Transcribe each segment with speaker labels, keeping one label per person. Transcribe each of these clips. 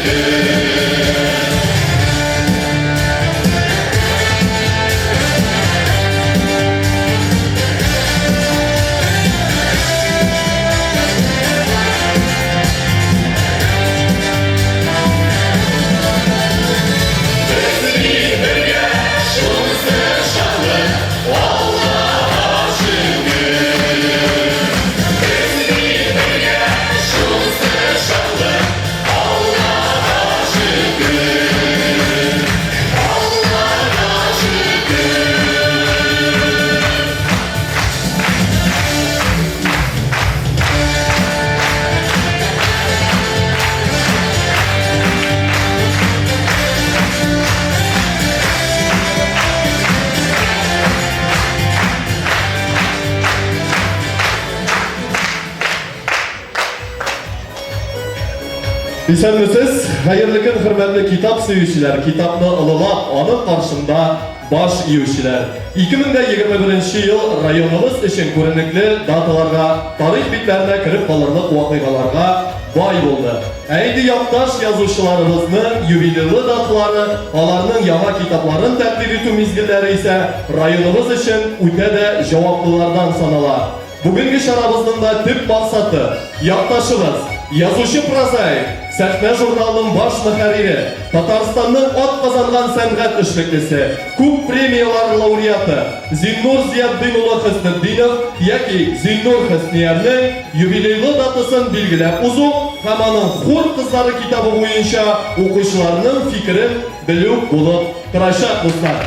Speaker 1: шөкер. Без бит бергә, шунысы шатлык, Аллага шөкер. Без бит бергә, шунысы шатлык, Аллага шөкер. Аллага шөкер.
Speaker 2: Исәнмесез, хәерле көн, хөрмәтле китап сөючеләр, китапны олылап, аның каршында баш иючеләр. 2021 ел районыбыз өчен күренекле даталарга, тарих битләренә кереп калырлык вакыйгаларга бай булды. Ә инде якташ язучыларыбызның юбилейлы даталары, аларның яңа китапларын тәкъдир итү мизгелләре исә районыбыз өчен үтә дә җаваплылардан санала. Бүгенге чарабызның да төп максаты, якташыбыз, язучы-прозаик, Сәхнә журналының баш мөхәррире, Татарстанның атказанган сәнгать эшлеклесе, күп премияләр лауреаты Зиннур Зиятдин улы Хөснетдинов яки Зиннур Хөсниярнең юбилейлы датасын билгеләп узу һәм аның Хур кызлары китабы буенча укучыларның фикерен белү булып торачак, дуслар.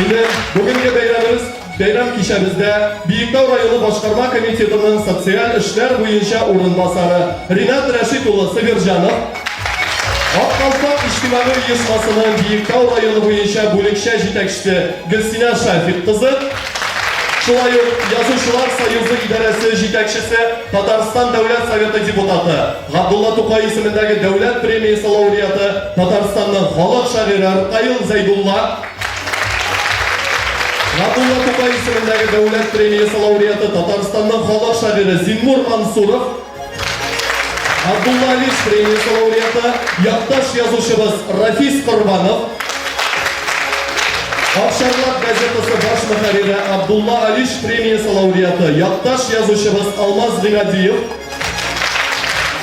Speaker 2: Инде бүгенге бәйрәмебез, бәйрәм кичәбездә Биектау районы башкарма комитетының социаль эшләр буенча урынбасары Ринат Рәшит улы Сабирҗанов, Ак калфак иҗтимагый оешмасының Биектау районы буенча бүлекчә җитәкчесе Гөлсинә Шафик кызы, шулай ук Язучылар союзы идарәсе җитәкчесе, Татарстан Дәүләт Советы депутаты, Габдулла Тукай исемендәге Дәүләт премиясе лауреаты, Татарстанның халык шагыйре Ркаил Зәйдулла, Габдулла Тукай исемендәге Дәүләт премиясе лауреаты, Татарстанның халык шагыйре Зиннур Мансуров, Абдулла Алиш премиясе лауреаты, якташ язучыбыз Рафис Корбанов, Акчарлак газетасы баш мөхәррире Абдулла Алиш премиясе лауреаты, якташ язучыбыз Алмаз Гыймадиев,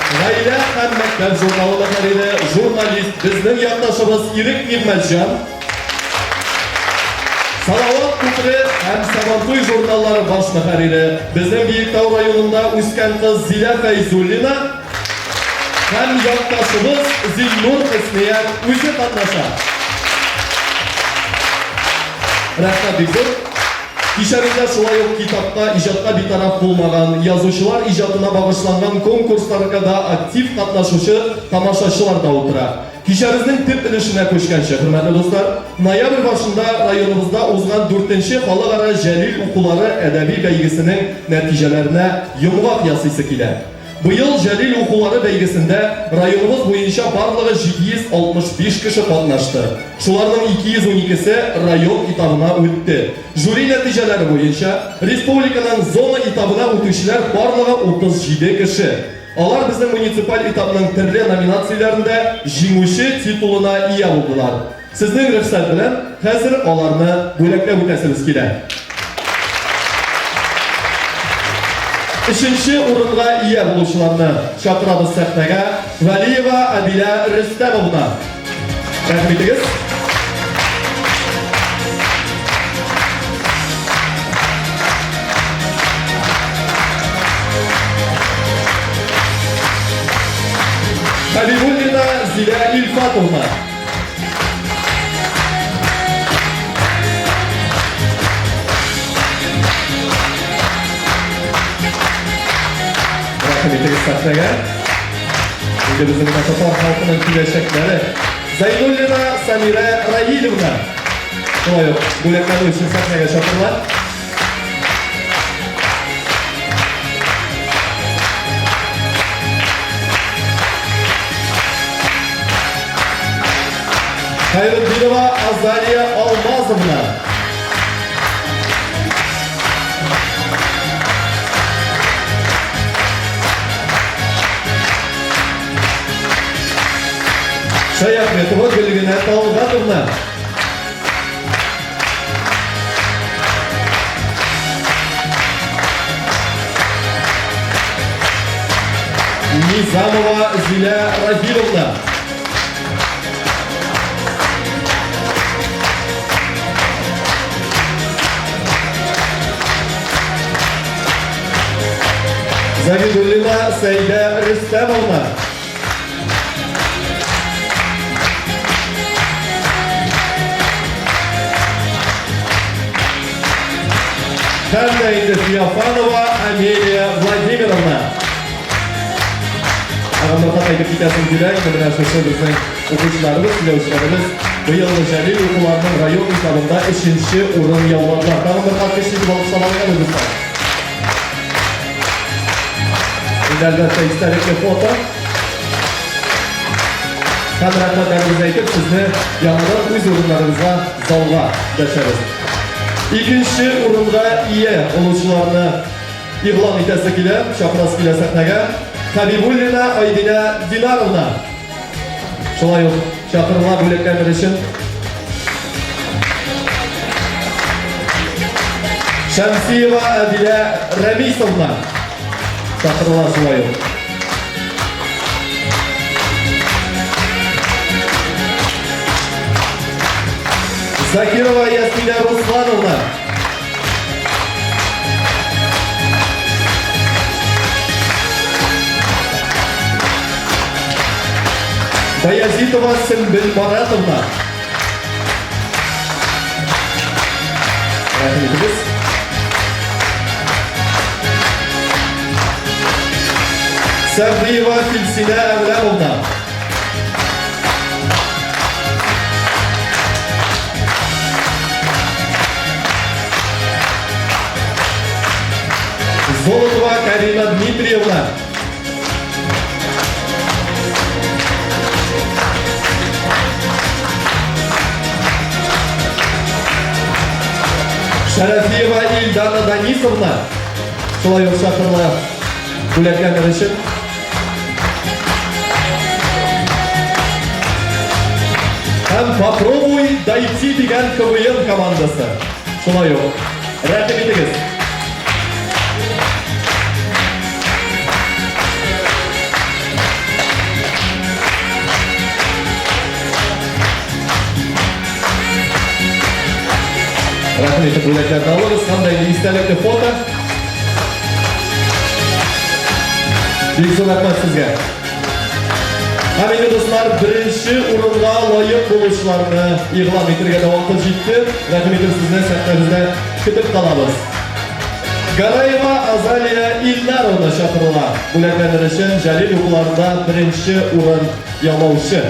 Speaker 2: Гаилә һәм мәктәп журналы мөхәррире, журналист, безнең якташыбыз Ирек Нигъмәтҗан, Салават күпере һәм Сабантуй журналлары баш мөхәррире, безнең Биектау районында үскән кыз Зилә Фәйзуллина һәм якташыбыз Зиннур Хөснияр үзе катнаша. Рәхмәт бик зур. Кичәбездә шулай ук китапка, иҗатка битараф булмаган, язучылар иҗатына багышланган конкурсларга да актив катнашучы тамашачылар да утыра. Кичәбезнең төп өлешенә күчкәнче, хөрмәтле дуслар, ноябрь башында районыбызда узган дүртенче халыкара Җәлил укулары әдәби бәйгесенең нәтиҗәләренә йомгак ясыйсы килә. Быел Җәлил укулары бәйгесендә районыбыз буенча барлыгы 765 кеше катнашты. Шуларның 212-се район этабына үтте. Жюри нәтиҗәләре буенча, республиканың зона этабына үтүчеләр барлыгы 37 кеше. Алар безнең муниципаль этапның төрле номинацияләрендә җиңүче титулына ия булдылар. Сезнең рөхсәт белән, хәзер аларны бүләкләп үтәсебез килә. Өченче урынга ия булучыларны чакырабыз сәхнәгә. Вәлиева Әдилә Рөстәмовна. Рәхим итегез. Хабибуллина Зилә Илфатовна. Рәхим итегез сәхнәгә. Инде безнең менә татар халкының киләчәкләре. Зайнуллина Самирә Раилевна. Шулай ук бүләкләнү өчен сәхнәгә чакырыла. Хайретдинова Азалия Алмазовна. Шаяхметова Гөлгенә Талгатовна. Низамова Зилә Разиловна. Загидуллина Сәйдә Рөстәмовна. Һәм дә инде Феофанова Амелия Владимировна. Агымдагы әйтеп китәсем килә, инде менә шушы безнең укучыларыбыз, сөйләүчеләребез быел Җәлил укуларының район этабында өченче урын яуладылар. Тагын бер кат көчле итеп алкышлап әле, дуслар. Инде әлбәттә истәлекле фото. Һәм рәхмәтләребезне әйтеп, сезне яңадан үз урыннарыгызга залга дәшәбез. Икенче урынга ия булучыларны игълан итәсе килә, чакырасы килә сәхнәгә. Хәбибуллина Айдинә Динаровна. Шулай ук чакырыла бүләкләнер өчен. Шәмсиева Әдилә Рәмисовна. Чакырыла шулай ук. Закирова Ясминә Руслановна. Баязитова Сембел Маратовна. Рәхим итегез. Сәгъдиева Филсинә Әгъләмовна. Золотова Карина Дмитриевна. Шәрәфиева Илдана Данисовна. Шулай ук чакырыла бүләкләнер өчен. Һәм «Попробуй дойти» дигән КВН командасы. Шулай ук. Рәхим итегез. Рәхим итеп бүләкләрне алыгыз. Һәм дә инде истәлекле фото. Бик зур рәхмәт сезгә. Һәм инде, дуслар, беренче урынга лаек булучыларны игълан итәргә дә вакыт җитте. Рәхим итеп сезне сәхнәбездә көтеп калабыз. Гараева Азалия Илнаровна чакырыла. Бүләкләнер өчен Җәлил укуларында беренче урын яулаучы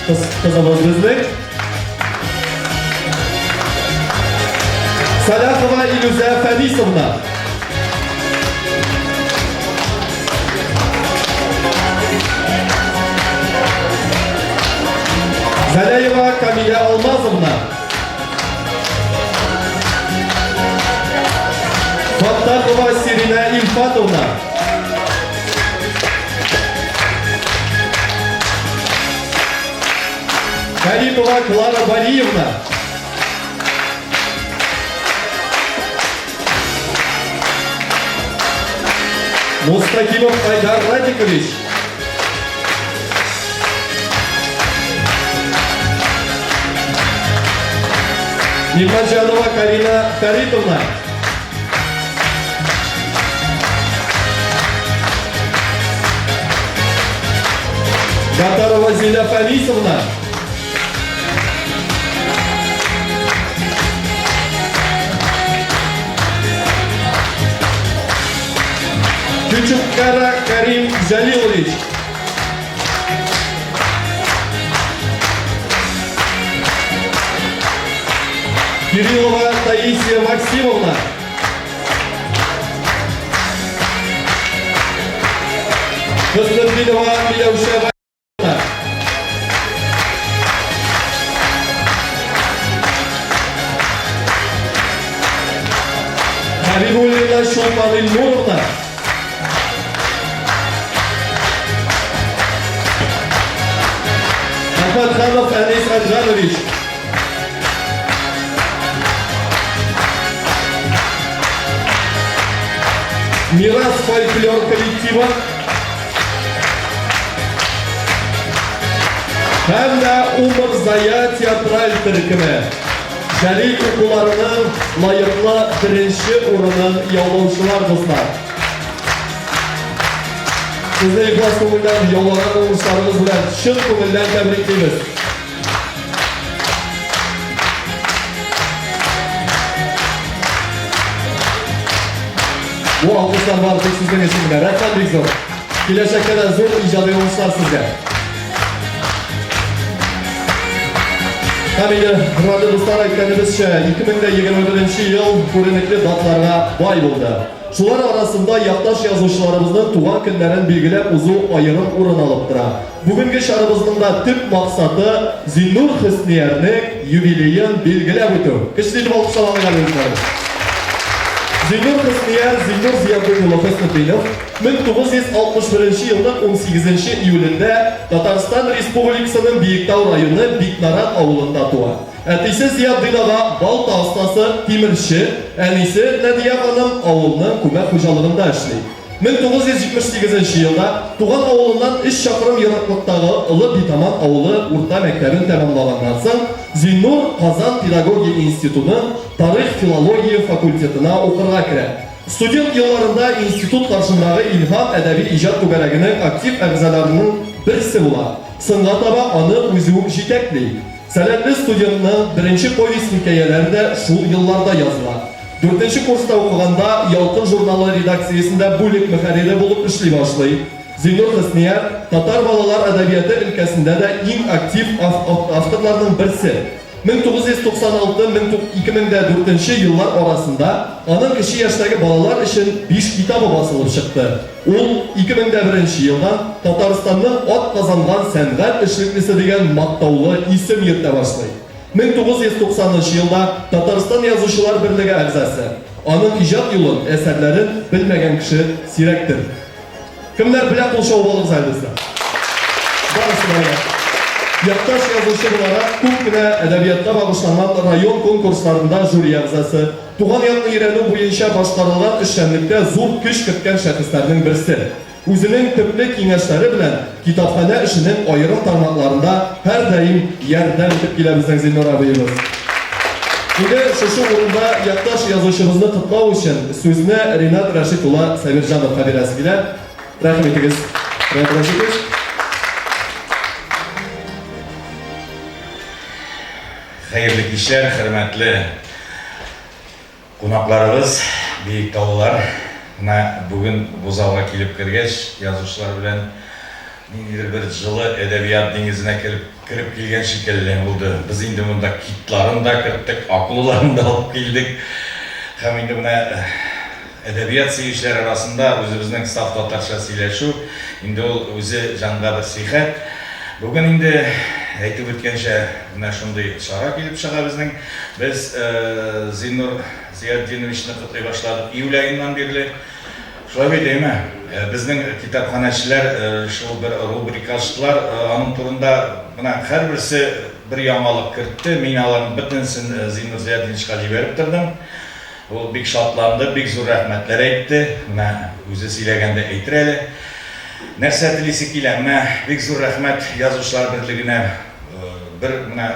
Speaker 2: кыз, кызыбыз безнең. Сәлахова Илюзә Фәнисовна. Зәләева Камилә Алмазовна. Фаттахова Сирина Илфатовна. Карипова Клара Бариевна. Мустакимов Айдар Радикович. Нимаджанова Карина Фаритовна. Гатарова Зиля Фанисовна. Кючуккара Карим Джалилович. Кириллова Таисия Максимовна. Хөснетдинова Миләүшә Валерьевна. Хәбибуллина Чулпан Илнуровна. Әхмәтханов Әнис Әдганович. Мирас фольклор коллективы. Һәм дә Умырзая театраль төркеме. Җәлил укуларының лаеклы беренче урынын яулаучылар, дуслар. Сезне ихлас күңелдән яулаган уңышларыгыз белән чын күңелдән тәбриклибез. Бу алкышлар бары тик сезнең өчен генә. Рәхмәт бик зур. Киләчәктә дә зур иҗади уңышлар сезгә. Һәм инде, хөрмәтле дуслар, әйткәнебезчә, 2021 ел күренекле даталарга бай булды. Шулар арасында якташ язучыларыбызның туган көннәрен билгеләп узу аерым урын алып тора. Бүгенге чарабызның да төп максаты, Зиннур Хөсниярнең юбилеен билгеләп үтү. Көчле итеп алкышлап алыйк әле үзләрен. Зиннур Хөснияр, Зиннур Зиятдин улы Хөснетдинов, 1961 елның унсигезенче июлендә Татарстан Республикасының Биектау районы Бикнарат авылында туа. Әтисе Зиятдин ага балта остасы, тимерче, әнисе Нәдия ханым авылның күмәк хуҗалыгында эшли. 1978 нче елда туган авылыннан өч чакрым ераклыктагы Олы Битаман авылы урта мәктәбен тәмамлаганнан соң, Зиннур Казан педагогия институтының тарих-филология факультетына укырга керә. Студент елларында институт каршындагы Илһам әдәби иҗат түгәрәгенең актив әгъзаларының берсе була. Соңга таба аны үзе үк җитәкли. Сәләтле студентның беренче повесть-хикәяләре дә шул елларда языла. Дүртенче курста укыганда Ялкын журналы редакциясендә бүлек мөхәррире булып эшли башлый. Зиннур Хөснияр, татар балалар әдәбияты өлкәсендә дә иң актив авторларның берсе. 1996-2004 еллар арасында аның кече яшьтәге балалар өчен биш китабы басылып чыкты. Ул 2001 елдан Татарстанның атказанган сәнгать эшлеклесе дигән мактаулы исем йөртә башлый. 1990 нчы елда Татарстан Язучылар берлеге әгъзасы. Аның иҗат юлын, әсәрләрен белмәгән кеше сирәктер. Кемнәр белә, кул чабып алыгыз әле, дуслар. Барысы да белә. Якташ язучы буларак күп кенә әдәбиятка багышланган район конкурсларында жюри әгъзасы, туган якны өйрәнү буенча башкарылган эшчәнлектә зур көч керткән шәхесләрнең берсе. Үзенең төпле киңәшләре белән китапханә эшенең аерым тармакларында һәрдаим ярдәм итеп килә безнең Зиннур абыебыз. Инде шушы урында якташ язучыбызны котлау өчен сүзне Ринат Рәшит улы Сабирҗановка бирәсе килә. Рәхим итегез, Ринат Рәшитович.
Speaker 3: Хәерле кичләр, хөрмәтле Кунакларыбыз, биектаулылар, менә бүген бу залга килеп кергәч, язучылар белән ниндидер бер җылы әдәбият диңгезенә кереп, кереп килгән шикелле булды. Без инде монда китларын да керттек, акулаларын да алып килдек. Һәм инде менә әдәбият сөючеләр арасында үзебезнең саф татарча сөйләшү, инде ул үзе җанга бер сихәт. Бүген инде, әйтеп үткәнчә, менә шундый чара килеп чыга безнең. Без Зиннур Зыятдиновичны котлый башладык июль аеннан бирле. Шулай бит, әйме? Безнең китапханәчеләр шул бер рубрика ачтылар. Аның турында менә һәрберсе бер яңалык кертте. Мин аларның бөтенесен Зиннур Зыятдиновичка җибәреп тордым. Ул бик шатланды, бик зур рәхмәтләр әйтте. Менә үзе сөйләгәндә әйтер әле. Нәрсә телисе килә? Менә бик зур рәхмәт Язучылар берлегенә. Бер менә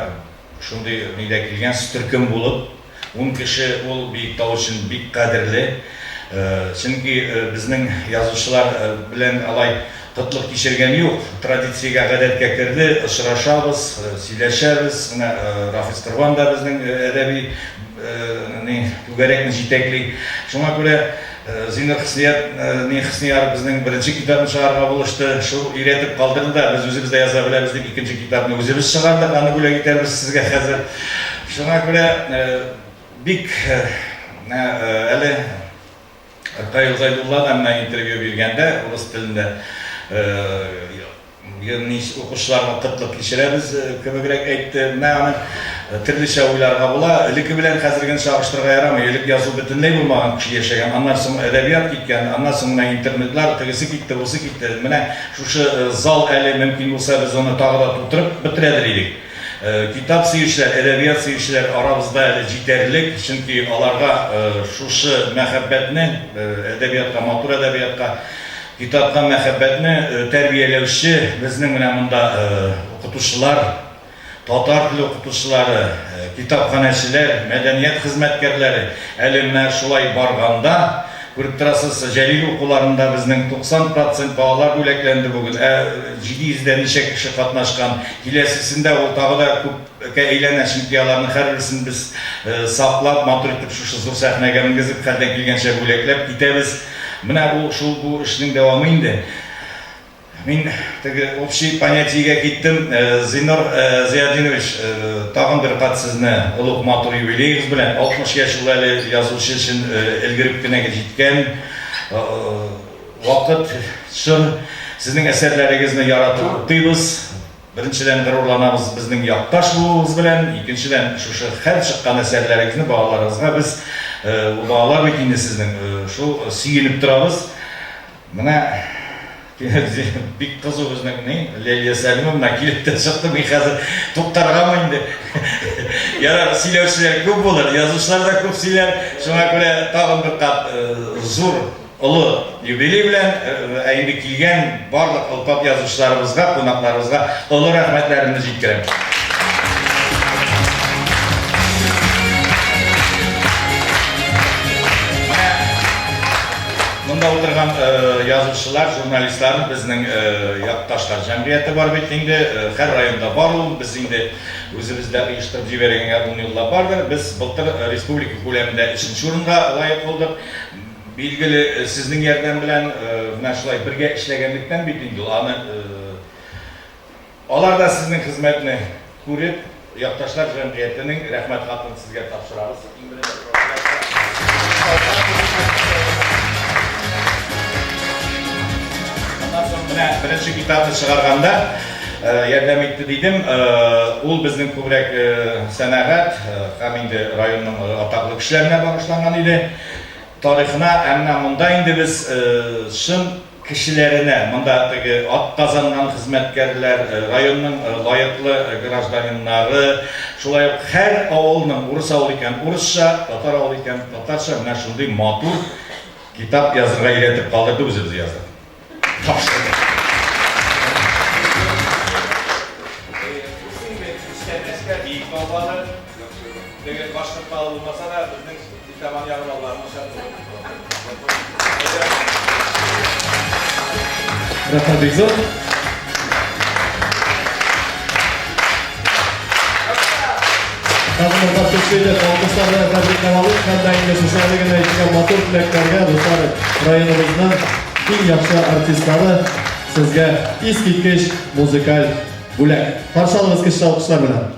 Speaker 3: Шундый нидә килгәнсез, төркем булып, ун кеше, ул Биектау өчен бик кадерле. Чөнки безнең язучылар белән алай кытлык кичергән юк. Традициягә, гадәткә керде, очрашабыз, сөйләшәбез. Менә Рафис Корбан да безнең әдәби ни түгәрәкне җитәкли. Шуңа күрә Зиннур Хөсният, ни Хөснияров безнең беренче китабын чыгарырга булышты. Шул өйрәтеп калдырды да, без үзебез дә яза беләбез дип, икенче китапны үзебез чыгардык, аны бүләк итәрбез сезгә хәзер. Шуңа күрә бик әле Ркаил Зайдулла да менә интервью биргәндә урыс телендә Укучыларның кытлык кичерәбез кебегрәк әйтте. Менә аны Төрлечә уйларга була. Элекке белән хәзергене чагыштырырга ярамый. Элек язу бөтенләй булмаган, кеше яшәгән. Аннан соң әдәбият киткән, аннан соң менә интернетлар, тегесе китте, бусы китте. Менә шушы зал әле мөмкин булса, без аны тагы да тутырып бетерәдер идек. Китап сөючеләр, әдәбият сөючеләр арабызда әле җитәрлек, чөнки аларга шушы мәхәббәтне, әдәбиятка, матур әдәбиятка, китапка мәхәббәтне тәрбияләүче безнең менә монда укытучылар, Татар теле укытучылары, китапханәчеләр, мәдәният хезмәткәрләре әле менә шулай барганда, күреп торасыз, Җәлил укуларында безнең 90 процент балалар бүләкләнде бүген, ә 700 дә ничә кеше катнашкан. Киләсесендә ул тагы да күпкә әйләнә, чөнки аларның һәрберсен без саклап, матур итеп шушы зур сәхнәгә менгезеп, хәлдән килгәнчә бүләкләп китәбез. Менә ул шул бу эшнең дәвамы инде. Мин теге общий понятиегә киттем. Зиннур Зыятдинович, тагын бер кат сезне олуг матур юбилеегыз белән, 60 яшь ул әле язучы өчен өлгереп кенә җиткән вакыт, чор. Сезнең әсәрләрегезне яратып укыйбыз. Беренчедән, горурланабыз безнең якташ булуыбыз белән, икенчедән, шушы һәр чыккан әсәрләрегезне балаларыгызга без, ул балалар бит инде сезнең, шул сөенеп торабыз. Менә бик кызу безнең ни, Лилия Сәлимовна килеп тә чыкты, мин хәзер туктаргамы инде? Ярар, сөйләүчеләр күп булыр, язучылар да күп сөйләр. Шуңа күрә тагын бер кат зур, олы юбилей белән, ә инде килгән барлык олпат язучыларыбызга, кунакларыбызга олы рәхмәтләремне җиткерәм. Монда утырган язучылар, журналистлар, безнең якташлар җәмгыяте бар бит инде. Һәр районда бар ул. Без инде үзебез дә оештырып җибәргәнгә ун еллап бардыр. Без былтыр республика күләмендә өченче урынга лаек булдык. Билгеле, сезнең ярдәм белән, менә шулай бергә эшләгәнлектән бит инде ул аны. Алар да сезнең хезмәтне күреп, Якташлар җәмгыятенең Рәхмәт хатын сезгә тапшырабыз. Иң беренче Аннан соң менә беренче китапны чыгарганда ярдәм итте дидем. Ул безнең күбрәк сәнәгать һәм инде районның атаклы кешеләренә багышланган иде. Тарихына, ә менә монда инде без чын Кешеләренә, монда теге атказанган хезмәткәрләр, районның лаеклы гражданиннары, шулай ук һәр авылның, урыс авылы икән урысча, татар авылы икән татарча, менә шундый матур китап язырга өйрәтеп калдырды, үзебез яздык. Тапшырдык.
Speaker 4: Теге башкорт талы булмаса да, безнең Тәмам ягын аллаһы начар түгел.
Speaker 2: Рәхмәт бик зур. Тагын бер кат көчле итеп алкышлар белән тәбрикләп алыйк һәм дә инде шушы әле генә әйтелгән матур теләкләргә, дуслар, районыбызның иң яхшы артистлары сезгә искиткеч музыкаль бүләк. Каршы алыгыз көчле алкышлар белән.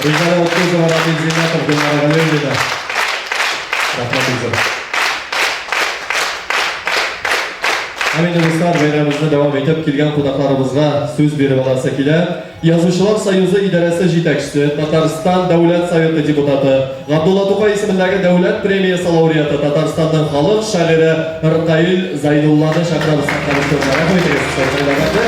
Speaker 2: Рузаля Уткузова, Рамил Зиннәтов, Гөлнара Галиуллина. Рәхмәт бик зур. Һәм инде, дуслар, бәйрәмебезне дәвам итеп, килгән кунакларыбызга сүз биреп аласы килә. Язучылар союзы идарәсе җитәкчесе, Татарстан Дәүләт Советы депутаты, Габдулла Тукай исемендәге Дәүләт премиясе лауреаты, Татарстанның халык шагыйре Ркаил Зәйдулланы чакырабыз сәхнәбез түренә. Рәхим итегез, Ркаил әфәнде.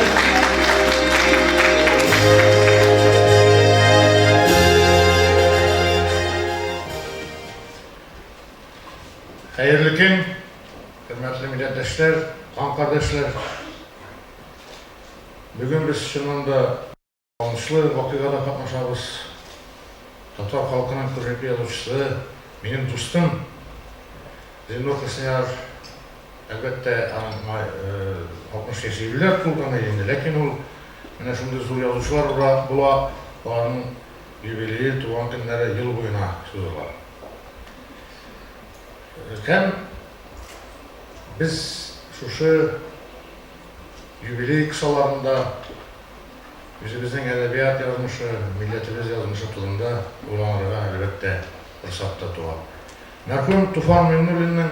Speaker 5: Хәерле көн, хөрмәтле милләттәшләр, кан кардәшләр. Бүген без чыннан да куанычлы вакыйгада катнашабыз. Татар халкының күренекле язучысы, минем дустым Зиннур Хөснияров, әлбәттә, аның 60 яше юбиляр тулган иде инде, ләкин ул менә шундый зур язучылар була, аларның юбилее, туган көннәре ел буена сузыла. Һәм без шушы юбилей кысаларында үзебезнең әдәбият язмышы, милләтебез язмышы турында уйланырга, әлбәттә, форсат та туа. Мәрхүм Туфан Миңнуллинның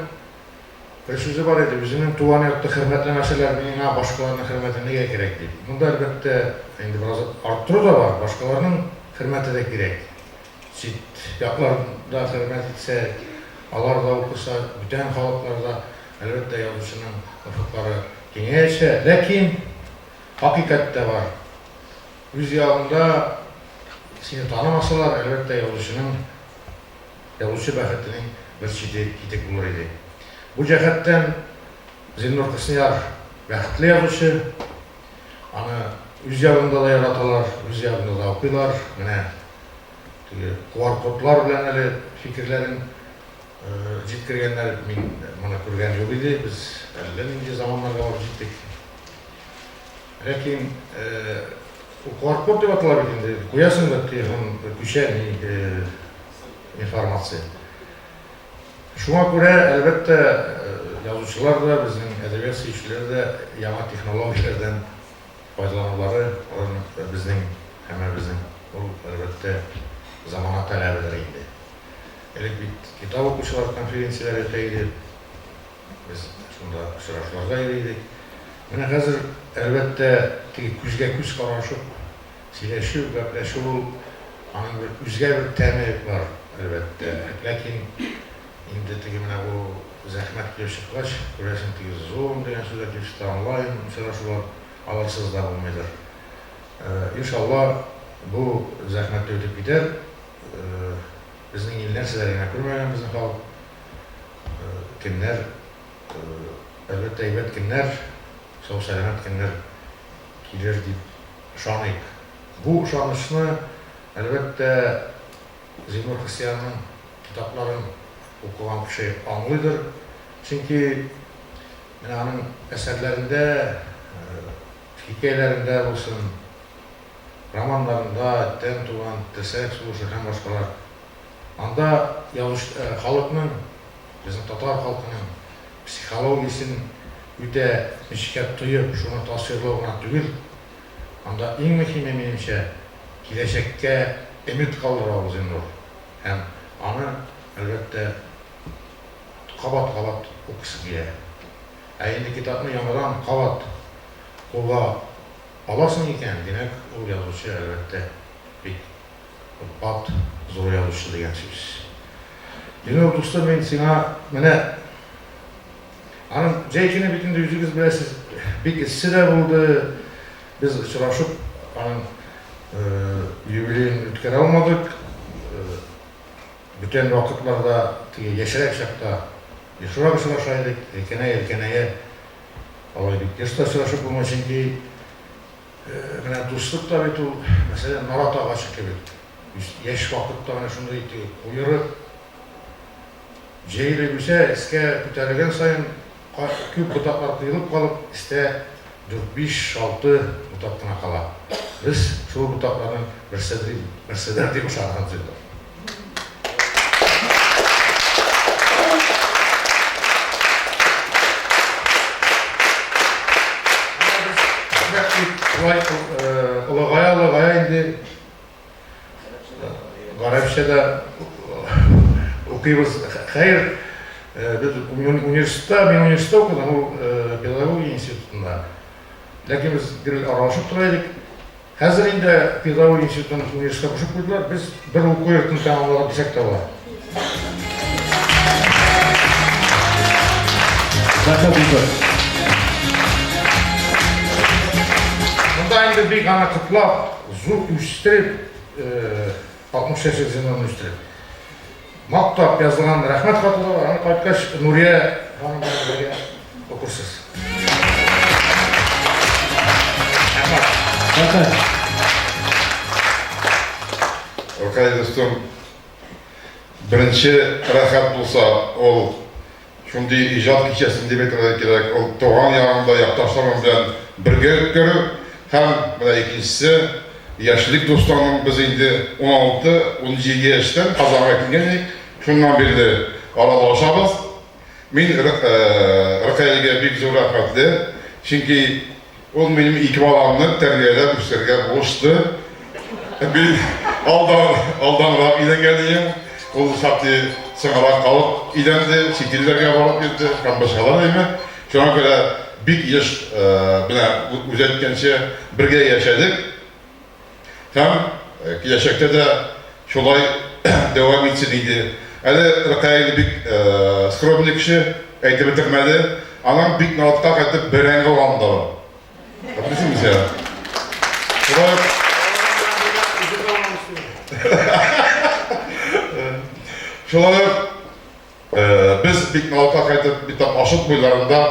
Speaker 5: бер сүзе бар иде, Үземнең туган якты хөрмәтләмәсәләр, миңа башкаларның хөрмәте нигә кирәк, дип. Монда, әлбәттә, инде бераз арттыру да бар, башкаларның хөрмәте дә кирәк. Чит яклар да хөрмәт итсә, алар да укыса, бүтән халыклар да, әлбәттә, язучының офыклары киңәячәк. Ләкин хакыйкать тә бар. Үз ягыңда сине танымасалар, әлбәттә, язучының, язучы бәхетенең бер чите китек булыр иде. Бу җәһәттән Зиннур Хөснияр бәхетле язучы. Аны үз ягында да яраталар, үз ягында да укыйлар. Менә теге QR-кодлар белән әле фикерләрен җиткергәннәр. Мин моны күргән юк иде. Без әллә нинди заманнарга барып җиттек. Ләкин ул QR-код дип атала бит инде. Куясың да телефон күчә ни информация. Шуңа күрә, әлбәттә, язучылар да, безнең әдәбият сөючеләр дә яңа технологияләрдән файдаланулары аларның безнең һәммәбезнең ул, әлбәттә, замана таләбедер инде. Элек бит китап укучылар конференцияләре үтә иде, без шунда очрашуларга йөри идек. Менә хәзер, әлбәттә, теге күзгә-күз карашып сөйләшү, гәпләшү ул, аның бер үзгә бер тәме бар, әлбәттә. Ләкин инде теге менә бу зәхмәт килеп чыккач, күрәсең, теге Zoom дигән сүзләр килеп чыкты, онлайн очрашулар, аларсыз да булмыйдыр. Иншалла, бу зәхмәт тә үтеп китәр. Безнең ил нәрсәләр генә күрмәгән безнең халык. Көннәр, әлбәттә, әйбәт көннәр, сау-сәламәт көннәр килер дип ышаныйк. Бу ышанычны, әлбәттә, Зиннур Христианның китапларын укыган кеше аңлыйдыр. Чөнки менә аның әсәрләрендә, хикәяләрендә булсын, романнарында, Тән туган, Терсәк сугышы һәм башкалар Анда язучы, халыкның, безнең татар халкының психологиясен үтә нечкә тоеп, шуны тасвирлау гына түгел, анда иң мөһиме, минемчә, киләчәккә өмет калдыра ул Зиннур. Һәм аны, әлбәттә, кабат-кабат укыйсы килә. Ә инде китапны яңадан кабат кулга аласың икән, димәк, ул язучы, әлбәттә, бик Бат зур язучы дигән сүз. Динур дустым, мин сиңа менә аның җәй көне бит инде үзегез беләсез, бик эссе дә булды. Без очрашып аның юбилеен үткәрә алмадык. Бүтән вакытларда теге яшьрәк чакта ешрак очраша идек. Өлкәнәя-өлкәнәя алай бик еш та очрашып булмый, чөнки Менә дуслык та бит ул, мәсәлән, нарат агачы кебек. Яшь вакытта менә шундый теге куерып, җәелеп үсә, өскә күтәрелгән саен күп ботаклар коелып калып, өстә дүрт, биш, алты ботак кына кала. Без шул ботакларның берседер дип ышанабыз инде. Шулай олыгая-олыгая инде. Гарәпчә дә укыйбыз. Хәер, без университетта, мин университетта укыдым, ул педагогия институтында. Ләкин без гел аралашып тора идек. Хәзер инде педагогия институтын университетка кушып куйдылар. Без бер уку йортын тәмамладык дисәк тә була.
Speaker 2: Рәхмәт бик.
Speaker 5: Монда инде бик аны котлап, зур үстереп, 60 яшьлек Зиннурны үстереп. Мактап язылган рәхмәт хаты да бар. Аны кайткач Нурия ханым белән бергә укырсыз. Рәхмәт.
Speaker 2: Рәхмәт.
Speaker 6: Ркаил дустым, беренче рәхәт булса, ул шундый иҗат кичәсен дип әйтергә кирәк, ул туган ягыңда якташларың белән бергә үткәрү һәм менә икенчесе, яшьлек дусларның без инде 16-17 яшьтән Казанга килгән идек, шуннан бирле аралашабыз. Мин Ркаилгә бик зур рәхмәтле, чөнки Ул минем ике баламны тәрбияләп үстерергә булышты. Мин алдан, алданрак өйләнгән идем. Ул шактый соңрак калып өйләнде, чит илләргә барып йөрде һәм башкалар әйме. Шуңа күрә бик еш менә үзе әйткәнчә бергә яшәдек. Һәм киләчәктә дә шулай дәвам итсен иде. Әле Ркаил бик скромный кеше, әйтеп бетермәде. Аның бик наратка кайтып бәрәңге алганы да бар. Хәтерлисеңме син? Шулай ук Шулай ук Без бик налка кайтып, бит Ашыт буйларында,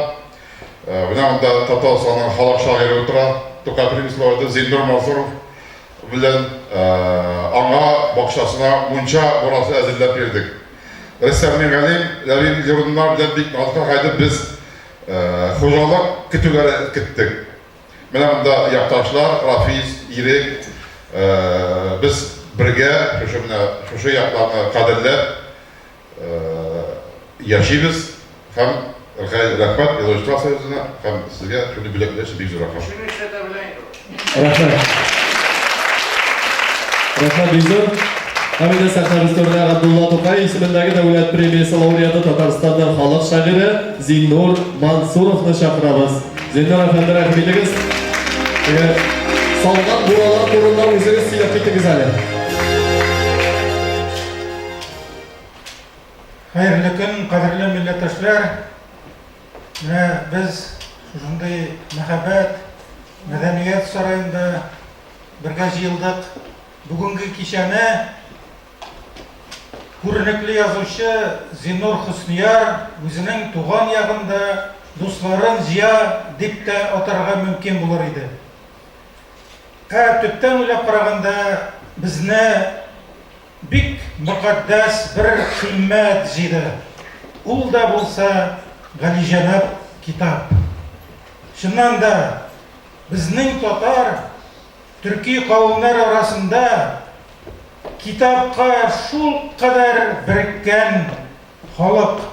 Speaker 6: менә монда Татарстанның халык шагыйре утыра, Тукай премиясе лауреаты Зиннур Мансуров белән аңа бакчасына мунча бурасы әзерләп бирдек. Рөстәм Мингалим, Ләбиб Леруннар белән бик налка кайтып без хуҗалык көтүләре көттек. Менә монда якташлар, Рафис, Ирек, без бергә шушы менә шушы якларны кадерләп яшибез һәм рәхмәт Язучылар союзына һәм сезгә шундый бүләкләр өчен бик зур рәхмәт.
Speaker 5: Шуны эшләтә белә инде ул.
Speaker 2: Рәхмәт. Рәхмәт бик зур. Һәм инде сәхнәбез түренә Габдулла Тукай исемендәге дәүләт премиясе лауреаты Татарстанның халык шагыйре Зиннур Мансуровны чакырабыз. Зиннур әфәнде, рәхим итегез. Теге салган буралар турында үзегез сөйләп китегез әле.
Speaker 7: Хәерле көн, кадерле милләттәшләр! Менә без шушындый мәһабәт мәдәният сараенда бергә җыелдык. Бүгенге кичәне күренекле язучы Зиннур Хөснияр үзенең туган ягында дусларын җыя дип тә атарга мөмкин булыр иде. Ә төптән уйлап караганда, безне Бик мөкатдәс бер кыйммәт җыйды. Ул да булса галиҗәнап китап. Чыннан да, безнең татар, төрки кавемнәр арасында китапка шулкадәр береккән халык,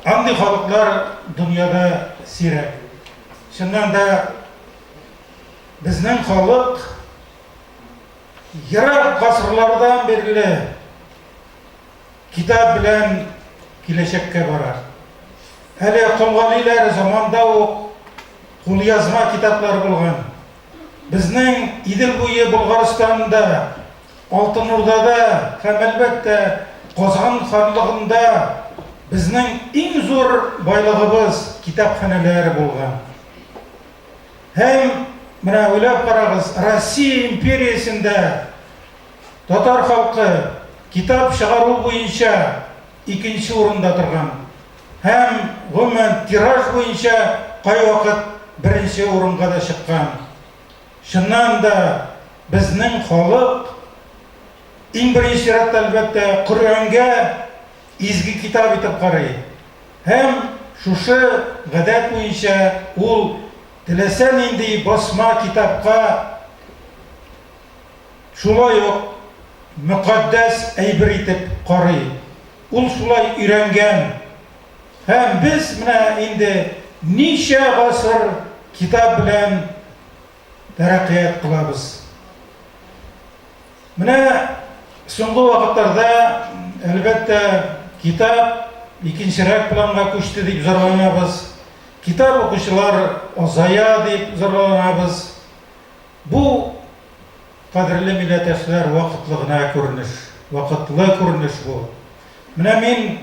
Speaker 7: андый халыклар дөньяда сирәк. Чыннан да, безнең халык Ерак гасырлардан бирле китап белән киләчәккә бара. Әле Колгалиләр заманда ук кулъязма китаплар булган. Безнең Идел буе Болгарстанында, Алтын Урдада һәм, әлбәттә, Казан ханлыгында безнең иң зур байлыгыбыз китапханәләр булган. Һәм менә уйлап карагыз, Россия империясендә татар халкы китап чыгару буенча икенче урында торган. Һәм гомумән тираж буенча кайвакыт беренче урынга да чыккан. Чыннан да безнең халык иң беренче чиратта, әлбәттә, Коръәнгә изге китап итеп карый. Һәм шушы гадәт буенча ул теләсә нинди басма китапка шулай ук мөкатдәс әйбер итеп карый. Ул шулай өйрәнгән. Һәм без менә инде ничә гасыр китап белән тәрәккыят кылабыз. Менә соңгы вакытларда, әлбәттә, китап икенчерәк планга күчте дип зарланабыз. Китап укучылар азая дип зарланабыз. Бу, кадерле милләттәшләр, вакытлы гына күренеш, вакытлы күренеш бу. Менә мин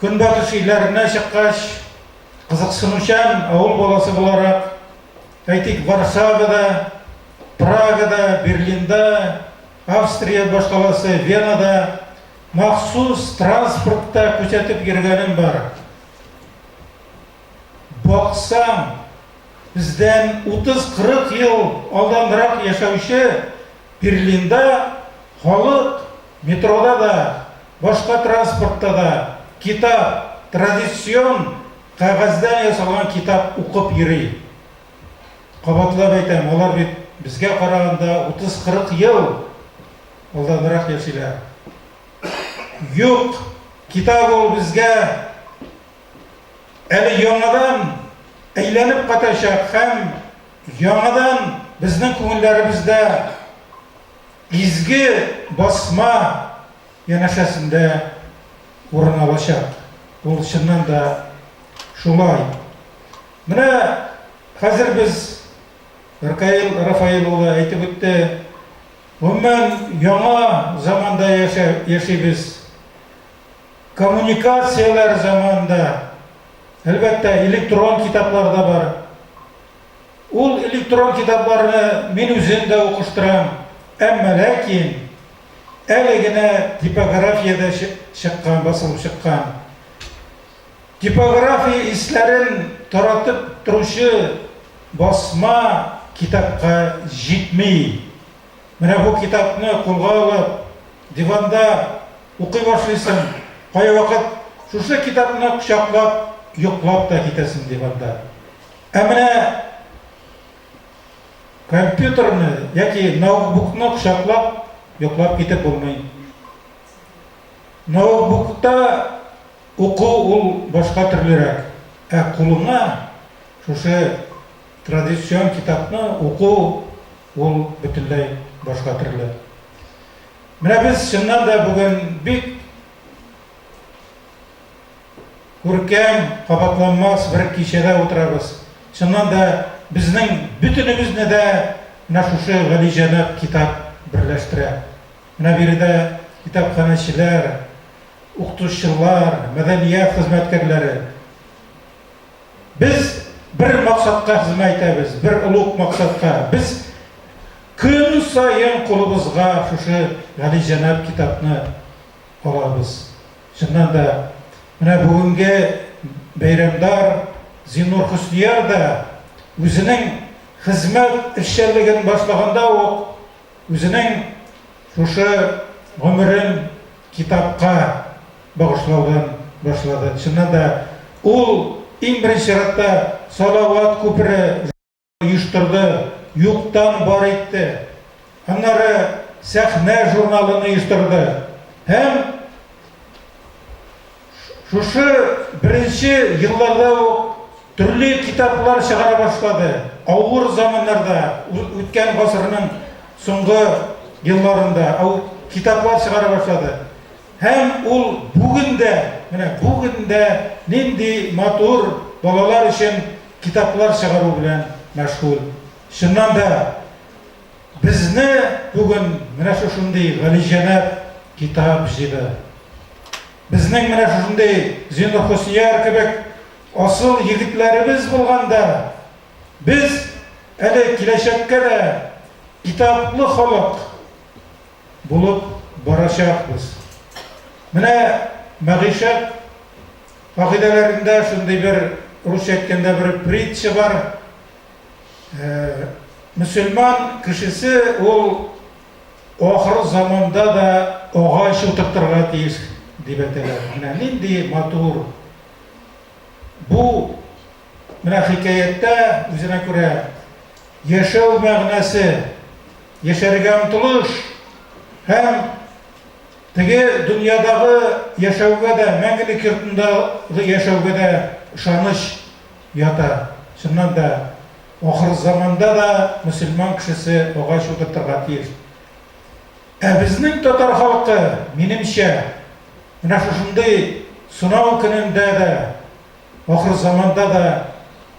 Speaker 7: Көнбатыш илләренә чыккач, кызыксынучан авыл баласы буларак, әйтик, Варшавада, Прагада, Берлинда, Австрия башкаласы Венада махсус транспортта күзәтеп йөргәнем бар. Баксаң, бездән 30-40 ел алданрак яшәүче Берлинда халык метрода да, башка транспортта да китап, традицион кәгазьдән ясалган китап укып йөри. Кабатлап әйтәм, алар бит безгә караганда 30-40 ел алданрак яшиләр. Юк, китап ул безгә әле яңадан әйләнеп кайтачак һәм яңадан безнең күңелләребездә изге басма янәшәсендә урын алачак. Ул чыннан да шулай. Менә хәзер без, Ркаил Рафаил улы әйтеп үтте, гомумән, яңа заманда яшибез. Коммуникацияләр заманында. Әлбәттә, электрон китаплар да бар. Ул электрон китапларны мин үзем дә укыштырам, әмма ләкин әле генә типографиядә чыккан, басылып чыккан. Типография исләрен таратып торучы басма китапка җитми. Менә бу китапны кулга алып, диванда укый башлыйсың, кайвакыт шушы китапны кочаклап йоклап та китәсең диванда. Ә менә компьютерны яки ноутбукны кочаклап йоклап китеп булмый. Ноутбукта уку ул башка төрлерәк, ә кулыңа шушы традицион китапны уку ул бөтенләй башка төрле. Менә без чыннан да бүген бик күркәм, кабатланмас бер кичәдә утырабыз. Чыннан да безнең бөтенебезне дә менә шушы галиҗәнап китап берләштерә. Менә биредә китапханәчеләр, укытучылар, мәдәният хезмәткәрләре. Без бер максатка хезмәт итәбез, бер олуг максатка. Без көн саен кулыбызга шушы галиҗәнап китапны алабыз. Чыннан да, менә бүгенге бәйрәмдар Зиннур Хөснияр да үзенең хезмәт эшчәнлеген башлаганда ук үзенең шушы гомерен китапка багышлаудан башлады. Чыннан да, ул иң беренче чиратта Салават күпере оештырды, юктан бар итте. Аннары Сәхнә журналын оештырды. Һәм шушы беренче елларда ук төрле китаплар чыгара башлады. Авыр заманнарда, үткән гасырның соңгы елларында китаплар чыгара башлады. Һәм ул бүген дә, менә бүген дә нинди матур балалар өчен китаплар чыгару белән мәшгуль. Чыннан да, безне бүген менә шушындый галиҗәнап китап җыйды. Безнең менә шушындый Зиннур Хөснияр кебек асыл егетләребез булганда, без әле киләчәккә дә китаплы халык булып барачакбыз. Менә мәгыйшәт кагыйдәләрендә шундый бер, русча әйткәндә, бер притча бар. Мөселман кешесе ул ахыр заманда да агач утыртырга тиеш дип әйтәләр. Менә нинди матур бу менә хикәяттә үзенә күрә яшәү мәгънәсе, яшәргә омтылыш һәм теге дөньядагы яшәүгә дә, мәңгелек йортындагы яшәүгә дә ышаныч ята. Чыннан да, ахыр заманда да мөселман кешесе агач утыртырга тиеш. Ә безнең татар халкы, минемчә, менә шушындый сынау көнендә дә, ахырзаманда да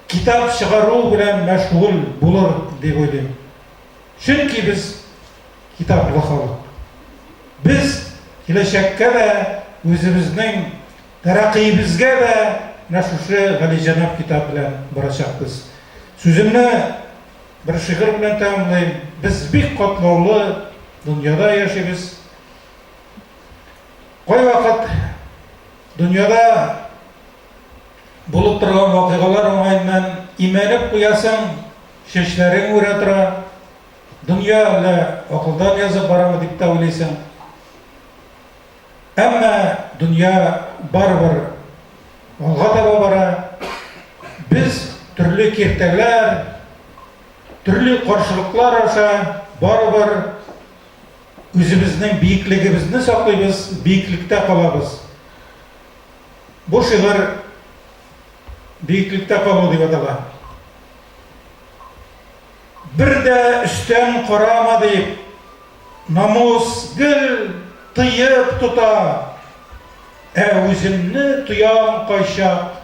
Speaker 7: китап чыгару белән мәшгуль булыр дип уйлыйм. Чөнки без китаплы халык. Без киләчәккә дә, үзебезнең тәрәкыебезгә дә менә шушы галиҗәнап китап белән барачакбыз. Сүземне бер шигырь белән тәмамлыйм. Без бик катлаулы дөньяда яшибез. Кайвакыт дөньяда булып торган вакыйгалар уңаеннан имәнеп куясың, чәчләрең үрә тора. Дөнья әллә акылдан язып барамы дип тә уйлыйсың. Әмма дөнья барыбер алга таба бара. Без төрле киртәләр, төрле каршылыклар аша барыбер үзебезнең биеклегебезне саклыйбыз, биеклектә калабыз. Бу шигырь Биеклектә калу дип атала. Бер дә өстән карама дип, намус гел тыеп тота. Ә үземне тоям кайчак,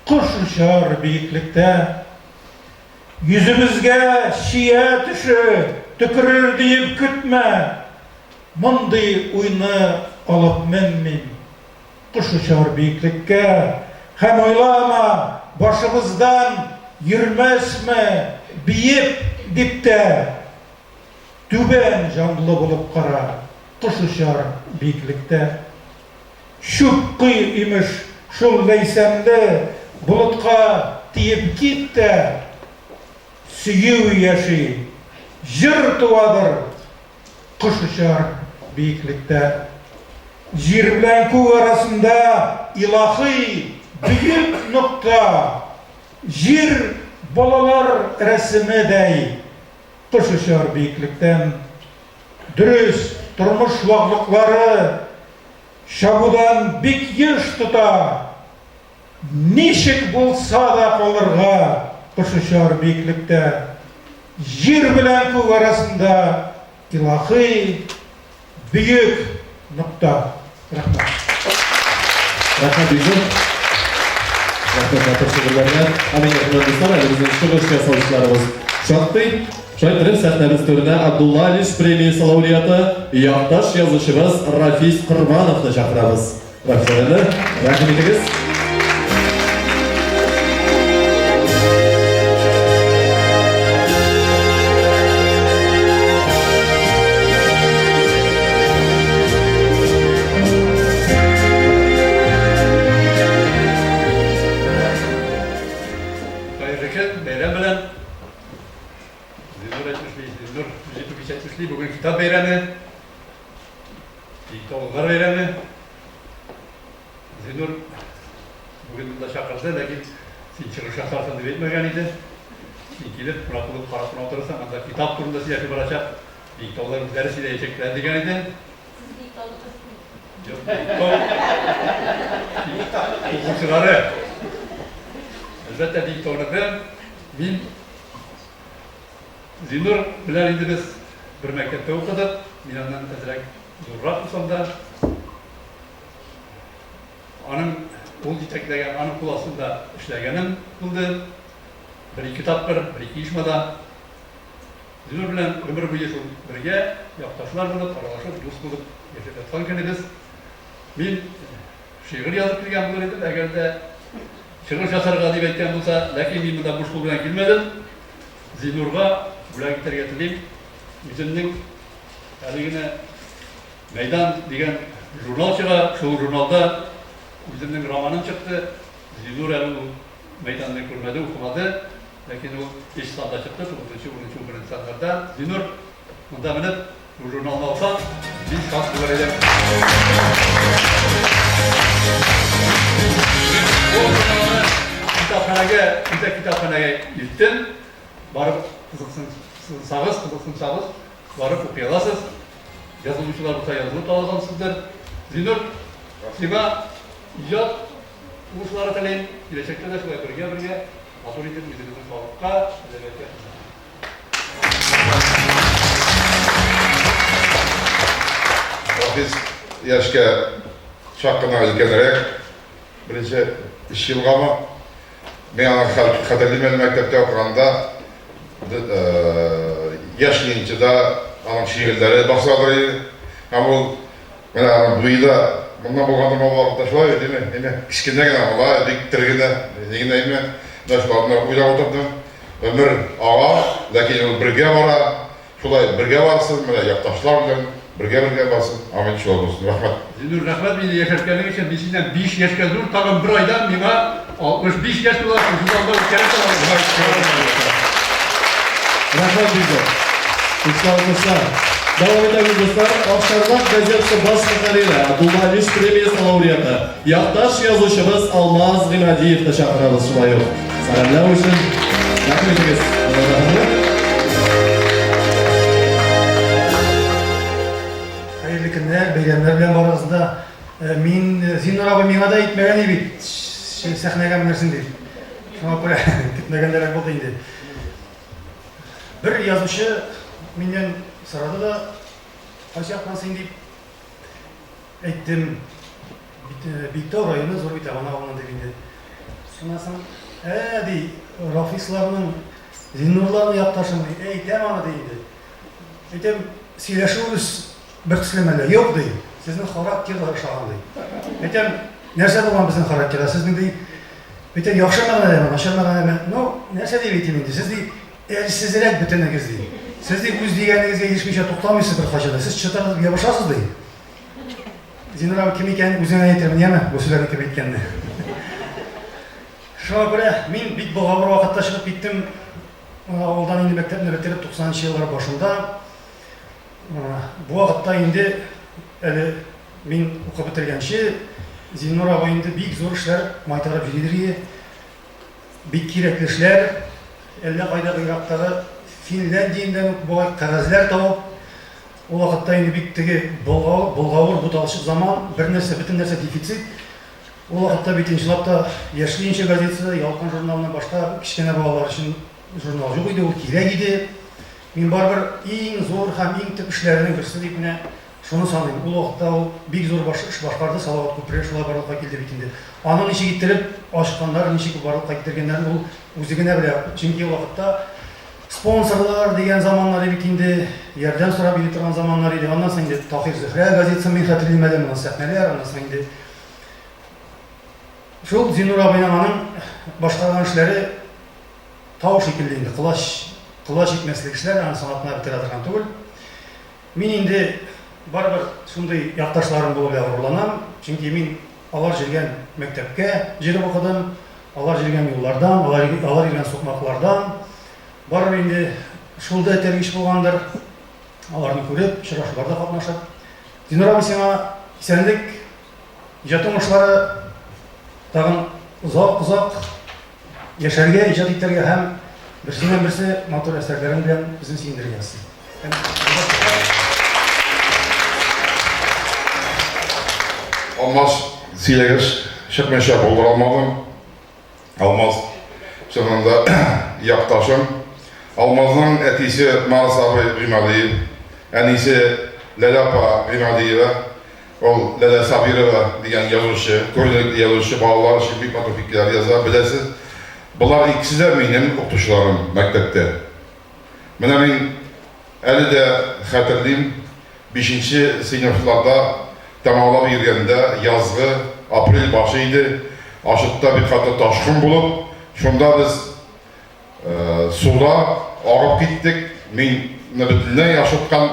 Speaker 7: кош очар биеклектә. Йөзебезгә чия төше төкерер диеп көтмә, мондый уйны алып менмим. Кош очар биеклеккә, һәм уйлама, башыбыздан йөрмәсме биеп дип тә. Түбән җанлы булып кара, кош очар биеклектә. Чүп кой, имеш, шул ләйсәнле болытка тиеп кит тә. Сөю яши, җыр туадыр, Кош очар биеклектә. Җир белән күк арасында илаһи бөек нокта. Җир балалар рәсемедәй. Кош очар биеклектән. Дөрес, тормыш ваклыклары чабудан бик еш тота. Ничек булса да калырга кош очар биеклектә. Җир белән күк арасында илаһи бөек нокта. Рәхмәт.
Speaker 2: Рәхмәт бик зур. Рәхмәт матур шигырьләргә. Амин, хөрмәтле дуслар, әле безнең чыгыш ясаучыларыбыз шактый. Шулай итеп, сәхнәбез түренә Абдулла Алиш премиясе лауреаты, якташ язучыбыз Рафис Корбановны чакырабыз. Рәхмәт, рәхим итегез.
Speaker 4: Хәерле көн, бәйрәм белән. Зиннур әйтмешли, Зиннур Мөҗипович әйтмешли, бүген китап бәйрәме. Биектаулылар бәйрәме. Зиннур бүген монда чакырды, ләкин син чыгыш ясарсың дип әйтмәгән иде. Син килеп, кунак булып карап кына утырырсың, анда китап турында сөйләшү барачак. Биектаулылар үзләре сөйләячәкләр дигән иде.
Speaker 8: Сез Биектауныкы түгел.
Speaker 4: Юк, Биектау укучылары. Әлбәттә, Биектауныкы. Мин Зиннур белән инде без бер мәктәптә укыдык. Мин аннан әзрәк зуррак булсам да, аның ул җитәкләгән, аның кул астында эшләгәнем булды. Бер-ике тапкыр, бер-ике оешмада. Зиннур белән гомер буе шул бергә, якташлар булып, аралашып, дус булып яшәп яткан көнебез. Мин шигырь язып килгән булыр идем, әгәр дә чыгыш ясарга дип әйткән булса, ләкин мин монда буш кул белән килмәдем. Зиннурга бүләк итәргә телим. Үземнең әле генә Мәйдан дигән журнал чыга, шул журналда үземнең романым чыкты. Зиннур әле ул Мәйданны күрмәде, укымады, ләкин ул өч санда чыкты, тугызынчы, унынчы, унберенче саннарда. Зиннур, монда менеп, бу журналны алсаң, мин шат булыр идем. Бу журналны китапханәгә, үзәк китапханәгә илттем. Барып кызыксынсагыз, кызыксынсагыз, барып укый аласыз. Язылучылар булса, язылып та алгансыздыр. Зиннур, сиңа иҗат уңышлары телим. Киләчәктә дә шулай бергә-бергә матур итеп үзебезнең халыкка, әдәбиятка хезмәт итик.
Speaker 6: Рафис яшькә чак кына өлкәнрәк, беренче өч елгамы. Мин аны хәтерлим әле мәктәптә укыганда яшь ленчыда аның шигырьләре басыладыр иде. Һәм ул менә аның буе да моннан булгандыр ул вакытта шулай бит, әйме? Әйме? Кечкенә генә малай, бик тере генә, ни генә әйме? Менә шуларны уйлап утырдым. Өмер ага, ләкин ул бергә бара. Шулай бергә барсын, менә якташлар белән бергә-бергә барсын. Амин, шулай булсын. Рәхмәт.
Speaker 4: Зиннур, рәхмәт мине яшәрткәнең өчен. Мин синнән 5 яшькә зур, тагын бер айдан миңа 65 яшь тула, шушы залда үткәреп алабыз.
Speaker 2: Рәхмәт бик зур. Көчле алкышлар. Дәвам итәбез, дуслар. Акчарлак газетасы баш мөхәррире, Абдулла Алиш премиясе лауреаты, якташ язучыбыз Алмаз Гыймадиевны чакырабыз шулай ук. Сәламләү өчен. Рәхим итегез, Алмаз әфәнде.
Speaker 9: Хәерле көннәр, бәйрәмнәр белән барыгызны да. Э, мин э, Зиннур абый миңа да әйтмәгән иде бит, сәхнәгә менерсең дип. Шуңа күрә көтмәгәндәрәк булды инде. Бер язучы миннән сорады да, кайсы яктан син дип әйттем. Биектау районы Зур Битабан авылыннан дип инде. Шуннан соң, ә, ди, Рафисларның, Зиннурларның якташым ди, әйтәм аны ди инде. Әйтәм, сөйләшүебез бер төсле мәллә? Юк, ди, сезнең характерлар ошаган ди. Әйтәм, нәрсә булган безнең характерда? Сезнең ди, әйтәм, яхшы мәгънәдәме, начар мәгънәдәме? Ну, нәрсә дип әйтим инде, сез ди, әрсезрәк бөтенегез ди. Сез ди, үз дигәнегезгә ирешмичә туктамыйсыз беркайчан да. Сез чытырдатып ябышасыз ди. Зиннур абый кем икәнен үзеңә әйтермен, яме, бу сүзләрне кем әйткәнне. Шуңа күрә мин бик болгавыр вакытта чыгып киттем авылдан инде мәктәпне бетереп 90 нчы еллар башында. Бу вакытта инде әле мин укып бетергәнче Зиннур абый инде бик зур эшләр майтарып йөридер иде. Бик кирәкле эшләр. Әллә кайда Ирактагы Финляндиядән үк болай кәгазьләр табып, ул вакытта инде бик теге болгавыр, болгавыр, буталчык заман, бер нәрсә, бөтен нәрсә дефицит. Ул вакытта бит чынлап та Яшь ленинчы газетасы, Ялкын журналыннан башка кечкенә балалар өчен журнал юк иде, ул кирәк иде. Мин барыбер иң зур һәм иң төп эшләренең берсе дип менә шуны саныйм. Ул вакытта ул бик зур баш эш башкарды, Салават күпере шулай барлыкка килде бит инде. Аны ничек иттереп ачканнар, ничек барлыкка китергәннәрен ул үзе генә белә. Чөнки ул вакытта спонсорлар дигән заманнар бит инде, ярдәм сорап йөри торган заманнар иде. Аннан соң инде Таһир-Зөһрә газетасын мин хәтерлим әле, моннан сәхнәләр, аннан соң инде шул Зиннур абыйның аның башкарган эшләре тау шикелле инде, колач, колач җитмәслек эшләр, аны санап кына бетерә торган түгел. Мин инде барыбер шундый якташларым булу белән горурланам, чөнки мин алар җөргән мәктәпкә җөреп укыдым, алар җөргән юллардан, алар, алар йөргән сукмаклардан. Барыбер инде шул да этәргеч булгандыр, аларны күреп, очрашуларда катнашып. Динар абый, сиңа исәнлек, иҗат уңышлары, тагын озак-озак яшәргә, иҗат итәргә һәм берсеннән-берсе матур әсәрләрең белән безне сөендерергә язсын.
Speaker 6: Алмаз сөйләгәч, чыкмыйча булдыра алмадым. Алмаз чыннан да якташым. Алмазның әтисе Марс абый Гыймадиев, әнисе Ләлә апа Гыймадиева. Ул Ләлә Сабирова дигән язучы, күренекле язучы, балалар өчен бик матур хикәяләр яза, беләсез. Болар икесе дә минем укытучыларым мәктәптә. Менә мин әле дә хәтерлим, бишенче сыйныфларда тәмамлап йөргәндә, язгы апрель башы иде, Ашытта бик каты ташкын булып, шунда без Суда агып киттек. Мине бөтенләй ашыткан,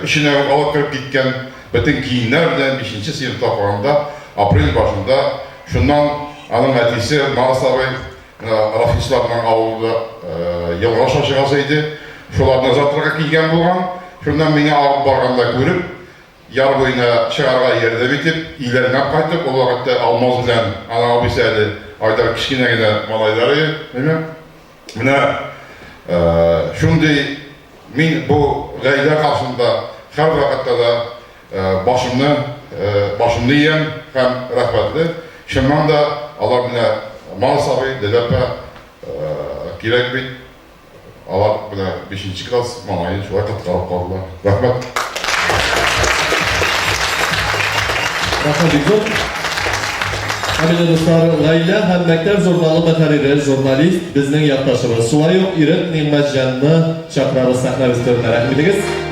Speaker 6: эченә үк алып кереп киткән. Бөтен киемнәр белән бишенче сыйныфта укыганда, апрель башында. Шуннан аның әтисе Марс абый Рафисларның авылында елга аша чыгасы иде. Шуларны озатырга килгән булган. Шуннан мине агып барганда күреп, Яр буена чыгарга ярдәм итеп, өйләренә кайтып, ул вакытта Алмаз белән аның абыйсы әле Айдар кечкенә генә малайлар иде, әйме? Менә шундый мин бу гаилә каршында һәрвакытта да башымны башымны иям һәм рәхмәтле. Чыннан да алар менә Марс абый, Ләлә апа кирәк бит. Алар менә бишенче класс малаен шулай коткарып калдылар. Рәхмәт.
Speaker 2: Рәхмәт бик зур. Һәм инде, дуслар, Гаилә һәм мәктәп журналы мөхәррире, журналист, безнең якташыбыз. Шулай ук Ирек Нигъмәтҗанны чакырабыз сәхнәбез түренә. Рәхим итегез.